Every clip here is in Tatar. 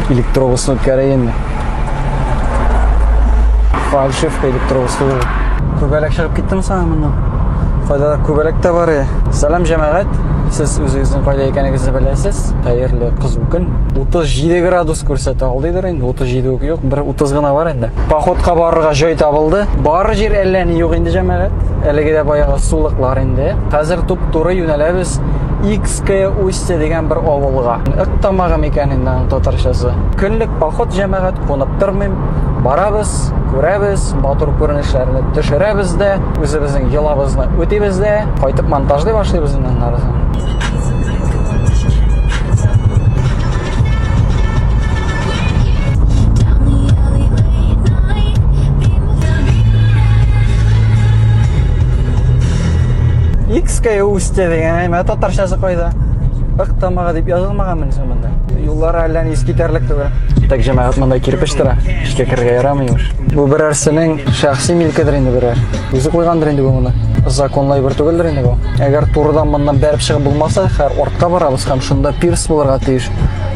Электробусны үткәрә инде. Фальшивка электробус түгел. Күбәләк чыгып киттеме саңа моннан? Кайда күбәләк тә бар. Сәлам, җәмәгать. Сез үзегезнең кайда икәнегезне беләсез. Хәерле кызу көн. 37 градус күрсәтә алдыдыр инде. 37 үк юк, бер 30 гына бар инде. Походка барырга җай табылды. Бар җир әллә ни юк инде, җәмәгать. Әлеге дә баягы сулыклар инде. Хәзер туп-туры юнәләбез Икское Устье дигән бер авылга. Ык тамагы микән инде аның татарчасы. Көнлек поход, җәмәгать, кунып тормыйм. Барабыз, күрәбез, матур күренешләрне төшерәбез дә, үзебезнең йолабызны үтибез дә, кайтып монтажлый башлыйбыз инде аннары. Икское Устье дигән, әйме, татарчасы кайда? Ык тамагы дип язылмаган менә монда. Юллар әллә ни искитәрлек түгел. Так, җәмәгать, монда кирпеч тора. Эчкә керергә ярамый имеш. Бу берәрсенең шәхси милкедер инде берәр. Үзе куйгандыр инде бу моны. Законлы әйбер түгелдер инде бу. Әгәр турыдан моннан бәреп чыгып булмаса, хәр артка барабыз һәм шунда пирс булырга тиеш.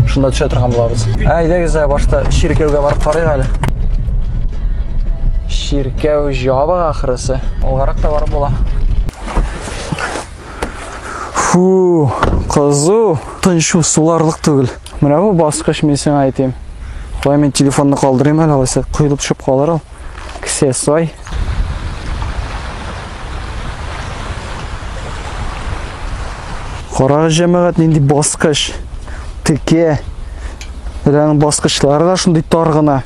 Шунда төшә торган булабыз. Әйдәгез, башта чиркәүгә барып карыйк әле. Чиркәү җабык ахрысы. Алгарак та барып була. Фу, кызу, тынчу суларлык түгел. Менә бу баскыч, мин сиңа әйтим. Куй, мин телефонны калдырыйм әле, алайса коелып төшеп калыр ул. Кесә сай. Карагыз, җәмәгать, нинди баскыч. Текә. Әле аның баскычлары да шундый тар гына.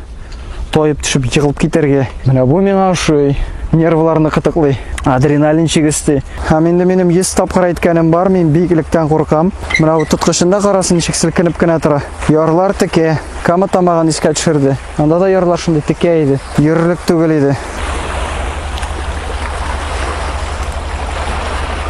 Таеп төшеп егылып китәргә. Менә бу миңа ошый. Нервларны кытыклый. Адреналин чигесте. Һәм инде минем 100 тапкыр әйткәнем бар, мин биеклектән куркам. Менә бу тоткычында карасын, ничек селкенеп кенә тора. Ярлар текә. Кама тамагын искә төшерде. Анда да ярлар шундый текә иде. Йөрерлек түгел иде.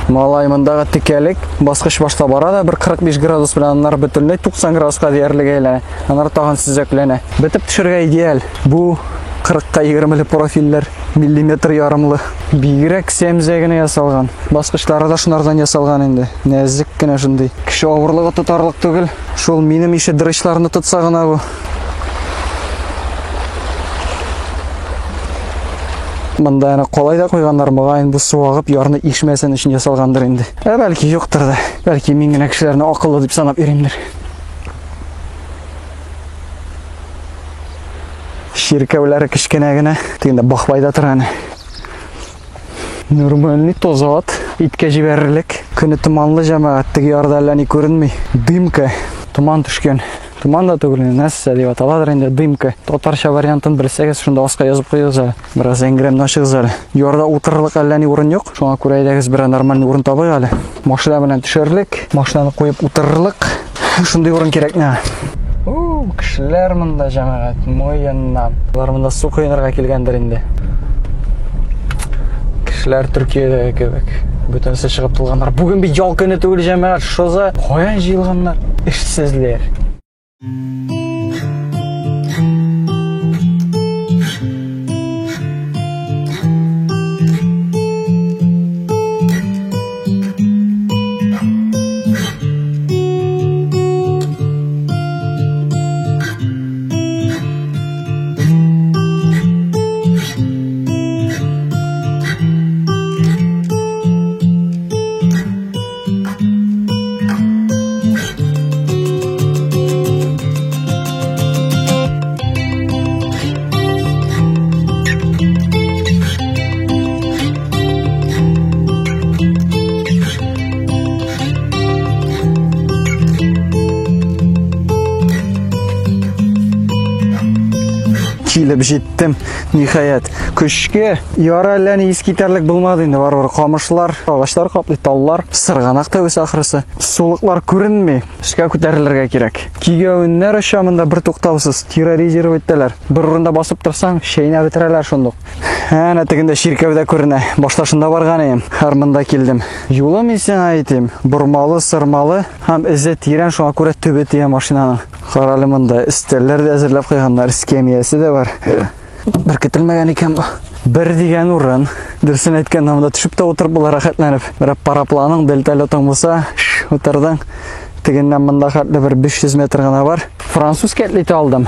Малай, мондагы текәлек баскыч башта бара да бер 45 градус белән, аннары бөтенләй 90 градуска диярлек әйләнә. Аннары тагын сөзәкләнә. Бетеп төшергә идеаль. Бу 40-ка 20-ле профильләр, миллиметр ярымлы. Бигрәк сәмзә генә ясалган. Баскычлары да шунардан ясалган инде. Нәзек кенә шундый. Кеше авырлыгы тотарлык түгел. Шул минем ише дрычларны тотса гына бу. Монда әнә калай да куйганнар, мөгаен бу су агып ярны ишмәсен өчен ясалгандыр инде. Ә бәлки юктыр да. Бәлки мин генә кешеләрне акыллы дип санап йөримдер. Чиркәүләре кечкенә генә. Тегендә бахбай да тора әнә. Нормальный таза ат. Иткә җибәрерлек. Көне томанлы, җәмәгать, теге ярда әллә ни күренми. Дымка. Томан төшкән. Томан да түгел, нәрсә дип аталадыр инде, дымка. Татарча вариантын белсәгез, шунда аска язып куегыз әле. Бераз әңгерәмне ачыгыз әле. Ярда утырырлык әллә ни урын юк. Шуңа күрә әйдәгез берәр нормальный урын табыйк әле. Машина белән төшәрлек, машинаны куеп утырырлык. Шундый урын кирәк миңа. У, кешеләр монда, җәмәгать, муеннан. Алар монда су коенырга килгәндер инде. Кешеләр Төркиядәге кебек. Бөтенесе чыгып тулганнар. Бүген бит ял көне түгел, җәмәгать, шоза. Каян җыелганнар? Эшсезләр. Килеп җиттем, ниһаять. Көчкә яра әллә ни искитәрлек булмады инде, барыбер камышлар, агачлар каплый, таллар, сырганак та үсә ахрысы. Сулыклар күренми, өскә күтәрелергә кирәк. Кигәвеннәр оча монда бер туктаусыз, терроризировать итәләр. Бер урында басып торсаң, чәйнәп бетерәләр шундук. Әнә тегендә чиркәү дә күренә. Башта шунда барган идем, хәр монда килдем. Юлы мин сиңа әйтим, бормалы, сырмалы һәм эзе тирән, шуңа күрә төбе тия машинаның. Карале монда өстәлләр дә әзерләп куйганнар, эскәмиясе дә бар. Бер көтелмәгән икән бу. Бер дигән урын. Дөресен әйткәндә, монда төшеп тә утырып була рәхәтләнеп. Берәр парапланың, дельталетың булса, утырдың. Тегеннән монда хәтле бер 500 метр гына бар. Француз кәтлите алдым.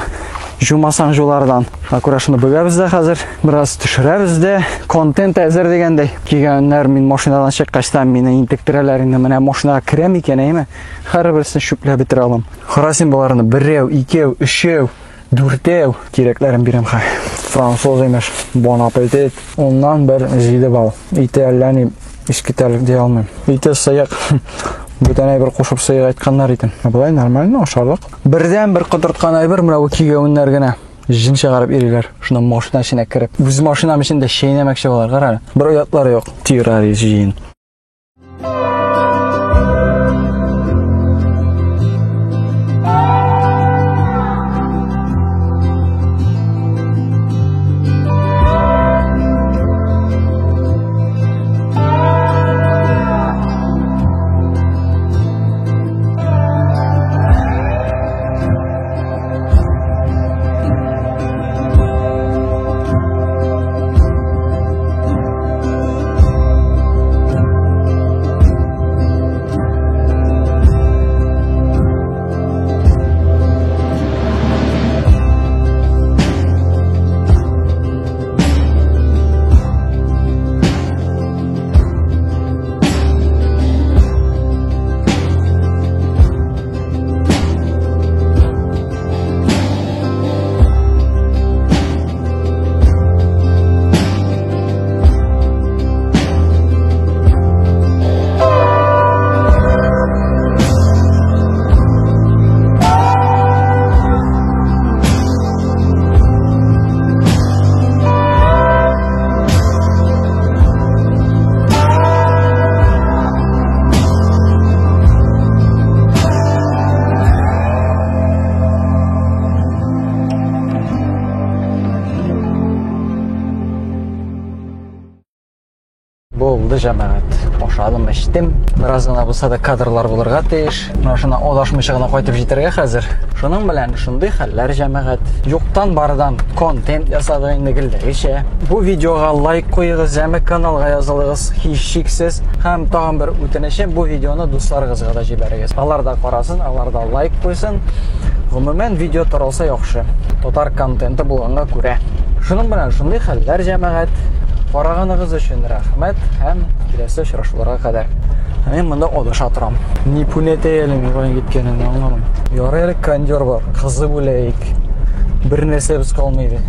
Жумасаң жулардан. Шуңа күрә шуны бөгәбез дә хәзер. Бераз төшерәбез дә. Контент әзер дигәндәй. Килгәннәр мин машинадан чыккачтан мине интектерәләр инде. Менә машинага керәм икән, әйме? Һәрберсен чүпләп бетерә алам. Кара син боларны. Берәү, икәү, өчәү, дүртәү. Кирәкләрен бирәм хәзер. Француз имеш. Бон аппетит. Уннан бер 7 балл. Ите әллә ни искитәрлек дия алмыйм. Ите сыек. Бүтән әйбер кушып сыек айтканнар итен. Ә болай нормально, ашарлык. Бердән бер котырткан әйбер менә бу кигәвеннәр генә. Җен чыгарып йөриләр. Шунда машина эченә кереп. Үз машинам эчендә чәйнәмәкче булалар, кара әле. Бер оятлары юк. Террорист җыен. Булды, җәмәгать. Ашадым, эчтем. Бераз гына булса да кадрлар булырга тиеш. Менә шуны адашмыйча гына кайтып җитәргә хәзер. Шуның белән шундый хәлләр, җәмәгать. Юктан бардан контент ясадык инде гелдәгечә. Бу видеога лайк куегыз, яме каналга язылыгыз һичшиксез. Һәм тагын бер үтенечем, бу видеоны дусларыгызга да җибәрегез. Алар да карасын, алар да лайк куйсын. Гомумән, видео таралса яхшы. Татар контенты булганга күрә. Шуның белән шундый хәлләр, җәмәгать. Караганыгыз өчен рәхмәт һәм киләсе очрашуларга кадәр. Ә мин монда адаша торам. Ни пүнәтә әле мин кая киткәнен аңламыйм. Ярый әле кондер бар, кызып үләйек. Бер нәрсәбез калмый иде.